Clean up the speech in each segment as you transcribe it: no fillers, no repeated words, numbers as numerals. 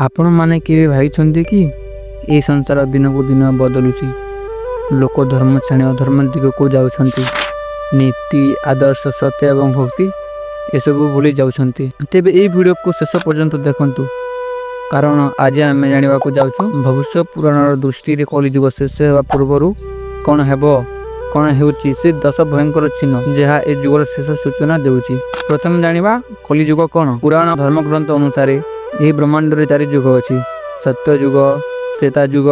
ଆପଣମାନେ କେବେ ଭାବିଛନ୍ତି କି ଏହି ସଂସାର ଦିନକୁ ଦିନ ବଦଳୁଛି? ଲୋକ ଧର୍ମ ଛାଡ଼ି ଅଧର୍ମ ଦିଗକୁ ଯାଉଛନ୍ତି। ନୀତି, ଆଦର୍ଶ, ସତ୍ୟ ଏବଂ ଭକ୍ତି ଏସବୁ ଭୁଲି ଯାଉଛନ୍ତି। ତେବେ ଏହି ଭିଡ଼ିଓକୁ ଶେଷ ପର୍ଯ୍ୟନ୍ତ ଦେଖନ୍ତୁ, କାରଣ ଆଜି ଆମେ ଜାଣିବାକୁ ଯାଉଛୁ ଭବିଷ୍ୟ ପୁରାଣର ଦୃଷ୍ଟିରେ କଳିଯୁଗ ଶେଷ ହେବା ପୂର୍ବରୁ କ'ଣ ହେବ, କ'ଣ ହେଉଛି ସେ 10 ଭୟଙ୍କର ଚିହ୍ନ, ଯାହା ଏ ଯୁଗର ଶେଷ ସୂଚନା ଦେଉଛି। ପ୍ରଥମେ ଜାଣିବା କଳିଯୁଗ କ'ଣ। ପୁରାଣ ଧର୍ମଗ୍ରନ୍ଥ ଅନୁସାରେ ଏହି ବ୍ରହ୍ମାଣ୍ଡରେ ଚାରି ଯୁଗ ଅଛି: ସତ୍ୟ ଯୁଗ, ତ୍ରେତା ଯୁଗ,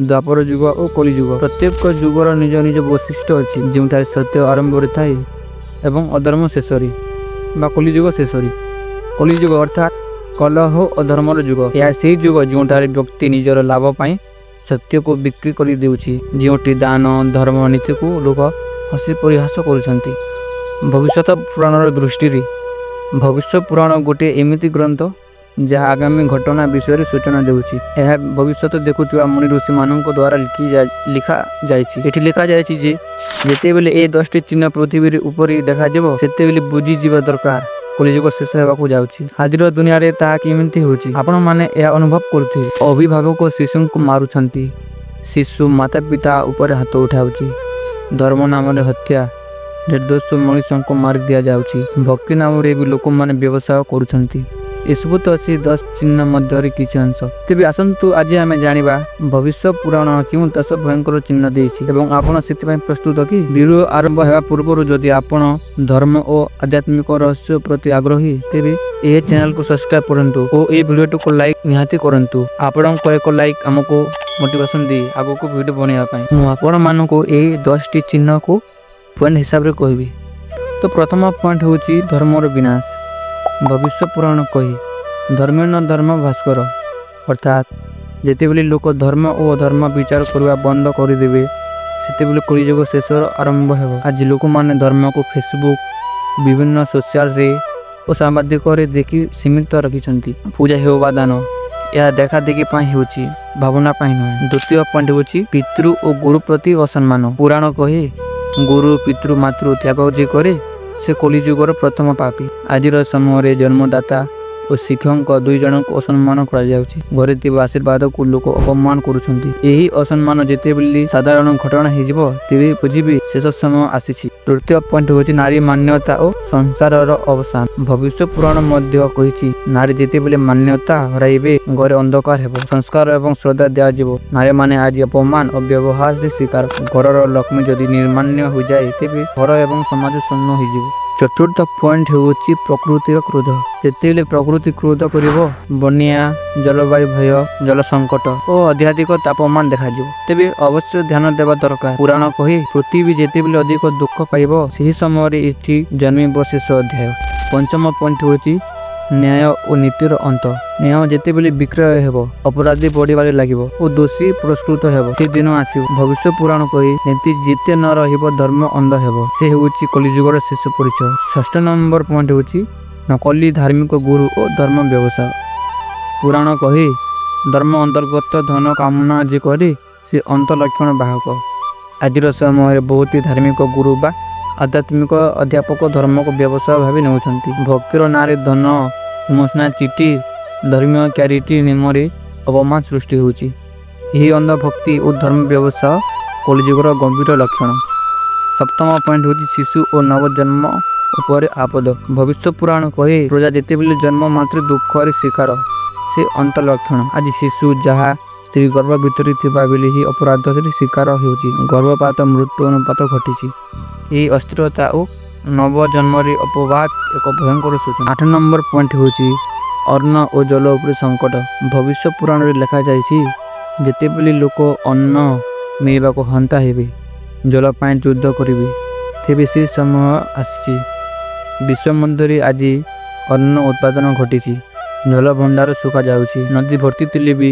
ଦ୍ୱାପର ଯୁଗ ଓ କଳିଯୁଗ। ପ୍ରତ୍ୟେକ ଯୁଗର ନିଜ ନିଜ ବୈଶିଷ୍ଟ୍ୟ ଅଛି, ଯେଉଁଠାରେ ସତ୍ୟ ଆରମ୍ଭରେ ଥାଏ ଏବଂ ଅଧର୍ମ ଶେଷରେ ବା କଳିଯୁଗ ଶେଷରେ। କଳିଯୁଗ ଅର୍ଥାତ୍ କଳହ ଅଧର୍ମର ଯୁଗ। ଏହା ସେହି ଯୁଗ ଯେଉଁଠାରେ ବ୍ୟକ୍ତି ନିଜର ଲାଭ ପାଇଁ ସତ୍ୟକୁ ବିକ୍ରି କରିଦେଉଛି, ଯେଉଁଠି ଦାନ, ଧର୍ମ, ନୀତିକୁ ଲୋକ ହସି ପରିହାସ କରୁଛନ୍ତି। ଭବିଷ୍ୟତ ପୁରାଣର ଦୃଷ୍ଟିରେ, ଭବିଷ୍ୟ ପୁରାଣ ଗୋଟିଏ ଏମିତି ଗ୍ରନ୍ଥ ଯାହା ଆଗାମୀ ଘଟଣା ବିଷୟରେ ସୂଚନା ଦେଉଛି। ଏହା ଭବିଷ୍ୟତ ଦେଖୁଥିବା ମୁନି ଋଷିମାନଙ୍କ ଦ୍ୱାରା ଲେଖା ଯାଇଛି। ଏଠି ଲେଖାଯାଇଛି ଯେ ଯେତେବେଳେ ଏ 10ଟି ଚିହ୍ନ ପୃଥିବୀର ଉପରେ ଦେଖାଯିବ, ସେତେବେଳେ ବୁଝିଯିବା ଦରକାର କଳିଯୁଗ ଶେଷ ହେବାକୁ ଯାଉଛି। ଆଜିର ଦୁନିଆରେ ତାହା କେମିତି ହେଉଛି, ଆପଣମାନେ ଏହା ଅନୁଭବ କରୁଥିବେ। ଅଭିଭାବକ ଶିଶୁଙ୍କୁ ମାରୁଛନ୍ତି, ଶିଶୁ ମାତା ପିତା ଉପରେ ହାତ ଉଠାଉଛି, ଧର୍ମ ନାମରେ ହତ୍ୟା, ନିର୍ଦ୍ଦୋଷ ମଣିଷଙ୍କୁ ମାରି ଦିଆଯାଉଛି, ଭକ୍ତି ନାମରେ ବି ଲୋକମାନେ ବ୍ୟବସାୟ କରୁଛନ୍ତି। ଏସବୁ ତ ସେ 10 ଚିହ୍ନ ମଧ୍ୟରେ କିଛି ଅଂଶ। ତେବେ ଆସନ୍ତୁ ଆଜି ଆମେ ଜାଣିବା ଭବିଷ୍ୟ ପୁରାଣ କେଉଁ 10 ଭୟଙ୍କର ଚିହ୍ନ ଦେଇଛି ଏବଂ ଆପଣ ସେଥିପାଇଁ ପ୍ରସ୍ତୁତ କି? ଭିଡ଼ିଓ ଆରମ୍ଭ ହେବା ପୂର୍ବରୁ ଯଦି ଆପଣ ଧର୍ମ ଓ ଆଧ୍ୟାତ୍ମିକ ରହସ୍ୟ ପ୍ରତି ଆଗ୍ରହୀ, ତେବେ ଏହି ଚ୍ୟାନେଲକୁ ସବସ୍କ୍ରାଇବ କରନ୍ତୁ ଓ ଏହି ଭିଡ଼ିଓଟିକୁ ଲାଇକ୍ ନିହାତି କରନ୍ତୁ। ଆପଣଙ୍କ ଏକ ଲାଇକ୍ ଆମକୁ ମୋଟିଭେସନ ଦିଏ ଆଗକୁ ଭିଡ଼ିଓ ବନେଇବା ପାଇଁ। ମୁଁ ଆପଣମାନଙ୍କୁ ଏହି 10ଟି ଚିହ୍ନକୁ ପଏଣ୍ଟ ହିସାବରେ କହିବି। ତ ପ୍ରଥମ ପଏଣ୍ଟ ହେଉଛି ଧର୍ମର ବିନାଶ। ଭବିଷ୍ୟ ପୁରାଣ କହି, "ଧର୍ମେ ନ ଧର୍ମ ଭାସ୍କର"। ଅର୍ଥାତ୍ ଯେତେବେଳେ ଲୋକ ଧର୍ମ ଓ ଅଧର୍ମ ବିଚାର କରିବା ବନ୍ଦ କରିଦେବେ, ସେତେବେଳେ କଳିଯୁଗ ଶେଷର ଆରମ୍ଭ ହେବ। ଆଜି ଲୋକମାନେ ଧର୍ମକୁ ଫେସବୁକ୍, ବିଭିନ୍ନ ସୋସିଆଲରେ ଓ ସାମ୍ବାଦିକରେ ଦେଖି ସୀମିତ ରଖିଛନ୍ତି। ପୂଜା ହେଉ ବା ଦାନ, ଏହା ଦେଖାଦେଖି ପାଇଁ ହେଉଛି, ଭାବନା ପାଇଁ ନୁହେଁ। ଦ୍ୱିତୀୟ ପଏଣ୍ଟ ହେଉଛି ପିତୃ ଓ ଗୁରୁ ପ୍ରତି ଅସମ୍ମାନ। ପୁରାଣ କହେ, ଗୁରୁ, ପିତୃ, ମାତୃ ତ୍ୟାଗ ଯେ କରେ, ସେ କଳିଯୁଗର ପ୍ରଥମ ପାପୀ। ଆଜିର ସମୟରେ ଜନ୍ମଦାତା ଓ ଶିକ୍ଷକ ଦୁଇ ଜଣଙ୍କୁ ଅସମ୍ମାନ କରାଯାଉଛି। ଘରେ ଥିବା ଆଶୀର୍ବାଦକୁ ଲୋକ ଅପମାନ କରୁଛନ୍ତି। ଏହି ଅସମ୍ମାନ ଯେତେବେଳେ ସାଧାରଣ ଘଟଣା ହେଇଯିବ, ତେବେ ବୁଝିବେ ଶେଷ ସମୟ ଆସିଛି। ତୃତୀୟ ପଏଣ୍ଟ ହେଉଛି ନାରୀ ମାନ୍ୟତା ଓ ସଂସାରର ଅବସାନ। ଭବିଷ୍ୟ ପୁରାଣ ମଧ୍ୟ କହିଛି, ନାରୀ ଯେତେବେଳେ ମାନ୍ୟତା ହରାଇବେ, ଘରେ ଅନ୍ଧକାର ହେବ, ସଂସ୍କାର ଏବଂ ଶ୍ରଦ୍ଧା ଦିଆଯିବ। ନାରୀମାନେ ଆଜି ଅପମାନ ଓ ବ୍ୟବହାରରେ ଶିକାର। ଘରର ଲକ୍ଷ୍ମୀ ଯଦି ନିର୍ମାନ୍ୟ ହୋଇଯାଏ, ତେବେ ଘର ଏବଂ ସମାଜ ଶୂନ୍ୟ ହୋଇଯିବ। ଚତୁର୍ଥ ପଏଣ୍ଟ ହେଉଛି ପ୍ରକୃତିର କ୍ରୋଧ। ଯେତେବେଳେ ପ୍ରକୃତି କ୍ରୋଧ କରିବ, ବନ୍ୟା, ଜଳବାୟୁ ଭୟ, ଜଳ ସଙ୍କଟ ଓ ଅତ୍ୟଧିକ ତାପମାନ ଦେଖାଯିବ। ତେବେ ଅବଶ୍ୟ ଧ୍ୟାନ ଦେବା ଦରକାର। ପୁରାଣ କହେ, ପୃଥିବୀ ଯେତେବେଳେ ଅଧିକ ଦୁଃଖ ପାଇବ, ସେହି ସମୟରେ ଏଠି ଜନ୍ମିବ ଶେଷ ଅଧ୍ୟାୟ। ପଞ୍ଚମ ପଏଣ୍ଟ ହେଉଛି ନ୍ୟାୟ ଓ ନୀତିର ଅନ୍ତ। ନ୍ୟାୟ ଯେତେବେଳେ ବିକ୍ରୟ ହେବ, ଅପରାଧୀ ବଢ଼ିବାରେ ଲାଗିବ ଓ ଦୋଷୀ ପୁରସ୍କୃତ ହେବ, ସେ ଦିନ ଆସିବ। ଭବିଷ୍ୟ ପୁରାଣ କହେ, ନୀତି ଯେତେ ନ ରହିବ, ଧର୍ମ ଅନ୍ଧ ହେବ। ସେ ହେଉଛି କଳିଯୁଗର ଶେଷ ପରିଚୟ। ଷଷ୍ଠ ନମ୍ବର ପଏଣ୍ଟ ହେଉଛି ନକଲି ଧାର୍ମିକ ଗୁରୁ ଓ ଧର୍ମ ବ୍ୟବସାୟ। ପୁରାଣ କହେ, ଧର୍ମ ଅନ୍ତର୍ଗତ ଧନ କାମନା ଯେ କରେ, ସେ ଅନ୍ତ ଲକ୍ଷଣ ବାହକ। ଆଜିର ସମୟରେ ବହୁତ ଧାର୍ମିକ ଗୁରୁ ବା ଆଧ୍ୟାତ୍ମିକ ଅଧ୍ୟାପକ ଧର୍ମକୁ ବ୍ୟବସାୟ ଭାବେ ନେଉଛନ୍ତି। ଭକ୍ତିର ନାଁରେ ଧନ, ଇମୋସନାଲ ଚିଠି, ଧର୍ମୀୟ ଚ୍ୟାରିଟି ନିମରେ ଅପମାନ ସୃଷ୍ଟି ହେଉଛି। ଏହି ଅନ୍ଧଭକ୍ତି ଓ ଧର୍ମ ବ୍ୟବସାୟ କଳିଯୁଗର ଗମ୍ଭୀର ଲକ୍ଷଣ। ସପ୍ତମ ପଏଣ୍ଟ ହେଉଛି ଶିଶୁ ଓ ନବଜନ୍ମ ଉପରେ ଆପଦ। ଭବିଷ୍ୟ ପୁରାଣ କହେ, ପ୍ରଜା ଯେତେବେଳେ ଜନ୍ମ ମାତ୍ରେ ଦୁଃଖରେ ଶିକାର, ସେ ଅନ୍ତ ଲକ୍ଷଣ। ଆଜି ଶିଶୁ ଯାହା ସ୍ତ୍ରୀ ଗର୍ଭ ଭିତରେ ଥିବା ବେଳେ ହିଁ ଅପରାଧରେ ଶିକାର ହେଉଛି। ଗର୍ଭପାତ ମୃତ୍ୟୁ ଅନୁପାତ ଘଟିଛି। ଏହି ଅସ୍ଥିରତା ଓ ନବଜନ୍ମରେ ଅପବାଦ ଏକ ଭୟଙ୍କର ସୂଚନା। 8 ନମ୍ବର ପଏଣ୍ଟ ହେଉଛି ଅନ୍ନ ଓ ଜଳ ଉପରେ ସଙ୍କଟ। ଭବିଷ୍ୟ ପୁରାଣରେ ଲେଖାଯାଇଛି, ଯେତେବେଳେ ଲୋକ ଅନ୍ନ ମିଳିବାକୁ ହନ୍ତା ହେବେ, ଜଳ ପାଇଁ ଯୁଦ୍ଧ କରିବେ, ତେବେ ସେ ସମୟ ଆସିଛି। ବିଶ୍ୱ ମଧ୍ୟରେ ଆଜି ଅନ୍ନ ଉତ୍ପାଦନ ଘଟିଛି, ଜଳ ଭଣ୍ଡାର ଶୁଖାଯାଉଛି। ନଦୀ ଭର୍ତ୍ତି ଥିଲେ ବି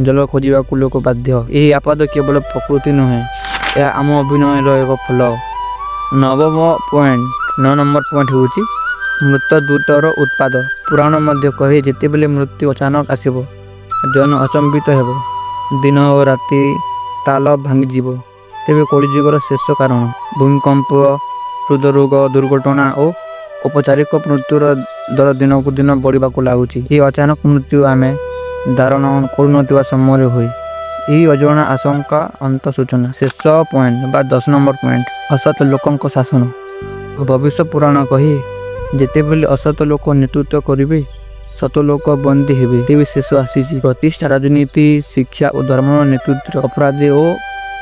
ଜଳ ଖୋଜିବାକୁ ଲୋକ ବାଧ୍ୟ। ଏହି ଆପଦ କେବଳ ପ୍ରକୃତି ନୁହେଁ, ଏହା ଆମ ଅଭିନୟର ଏକ ଫଳ। ନବମ ପଏଣ୍ଟ, 9 ନମ୍ବର ପଏଣ୍ଟ ହେଉଛି ମୃତ ଦୂତର ଉତ୍ପାତ। ପୁରାଣ ମଧ୍ୟ କହେ, ଯେତେବେଳେ ମୃତ୍ୟୁ ଅଚାନକ ଆସିବ, ଜନ ଅଚମ୍ବିତ ହେବ, ଦିନ ଓ ରାତି ତାଳ ଭାଙ୍ଗିଯିବ, ତେବେ କଳିଯୁଗର ଶେଷ କାରଣ। ଭୂମିକମ୍ପ, ହୃଦରୋଗ, ଦୁର୍ଘଟଣା ଓ ଔପଚାରିକ ମୃତ୍ୟୁର ଦର ଦିନକୁ ଦିନ ବଢ଼ିବାକୁ ଲାଗୁଛି। ଏହି ଅଚାନକ ମୃତ୍ୟୁ ଆମେ ଧାରଣ କରୁନଥିବା ସମୟରେ ହୁଏ। ଏହି ଅଜଣା ଆଶଙ୍କା ଅନ୍ତ ସୂଚନା। ଶେଷ ପଏଣ୍ଟ ବା 10 ନମ୍ବର ପଏଣ୍ଟ, ଅସତ ଲୋକଙ୍କ ଶାସନ। ଭବିଷ୍ୟ ପୁରାଣ କହେ, ଯେତେବେଳେ ଅସତ ଲୋକ ନେତୃତ୍ୱ କରିବେ, ସତ ଲୋକ ବନ୍ଦୀ ହେବେ। ତେବେ ଶେଷ ଆସିଛି। ପ୍ରତିଷ୍ଠା, ରାଜନୀତି, ଶିକ୍ଷା ଓ ଧର୍ମର ନେତୃତ୍ୱ ଅପରାଧୀ ଓ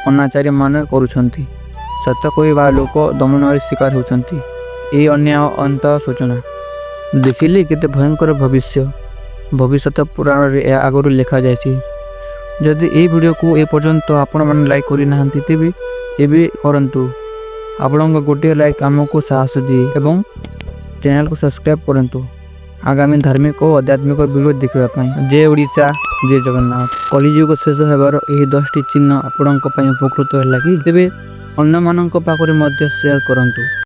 ଅନାଚାରୀ ମାନେ କରୁଛନ୍ତି। ସତ କହିବା ଲୋକ ଦମନର ଶିକାର ହେଉଛନ୍ତି। ଏହି ଅନ୍ୟାୟ ଅନ୍ତ ସୂଚନା। ଦେଖିଲେ କେତେ ଭୟଙ୍କର ଭବିଷ୍ୟ। ଭବିଷ୍ୟତ ପୁରାଣରେ ଏହା ଆଗରୁ ଲେଖାଯାଇଛି। ଯଦି ଏହି ଭିଡ଼ିଓକୁ ଏ ପର୍ଯ୍ୟନ୍ତ ଆପଣମାନେ ଲାଇକ୍ କରିନାହାନ୍ତି, ତେବେ ଏବେ କରନ୍ତୁ। ଆପଣଙ୍କ ଗୋଟିଏ ଲାଇକ୍ ଆମକୁ ସାହସ ଦିଏ ଏବଂ ଚ୍ୟାନେଲକୁ ସବସ୍କ୍ରାଇବ୍ କରନ୍ତୁ ଆଗାମୀ ଧାର୍ମିକ ଓ ଆଧ୍ୟାତ୍ମିକ ଭିଡ଼ିଓ ଦେଖିବା ପାଇଁ। ଜୟ ଓଡ଼ିଶା, ଜୟ ଜଗନ୍ନାଥ। କଳିଯୁଗ ଶେଷ ହେବାର ଏହି 10ଟି ଚିହ୍ନ ଆପଣଙ୍କ ପାଇଁ ଉପକୃତ ହେଲା କି? ତେବେ ଅନ୍ୟମାନଙ୍କ ପାଖରେ ମଧ୍ୟ ସେୟାର କରନ୍ତୁ।